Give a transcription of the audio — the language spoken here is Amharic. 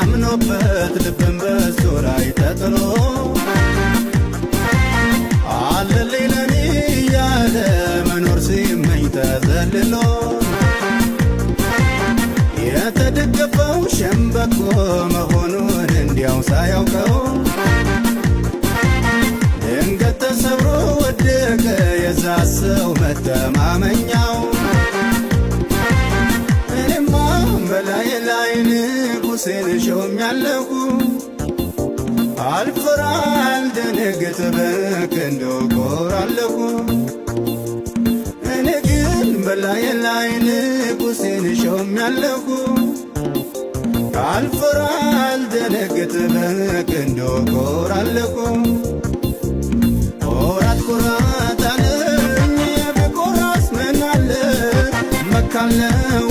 አምኖበት ልብን በሱ ላይ ተጥሎ አለልኝ ለኔ እያለ መኖር ሲመኝ ተዘልሎ የተደገፈው ሸምበቆ መሆኑን እንዲያው ሳያውቀው ድንገት ተሰብሮ ወደቀ የዛ ሰው መተማመኛው። እኔማ በላይ ላይ ንጉሴን ሾሜያለሁ፣ አልፈራ አልደነግጥ በክንዱ እኮራለሁ። እኔ ግን በላይ ላይ ንጉሴን ሾሜያለሁ፣ አልፈራ አልደነግጥ በክንዱ እኮራለሁ። ኩራት ኩራት አለኝ ብኮራስ ምን አለ መካለው።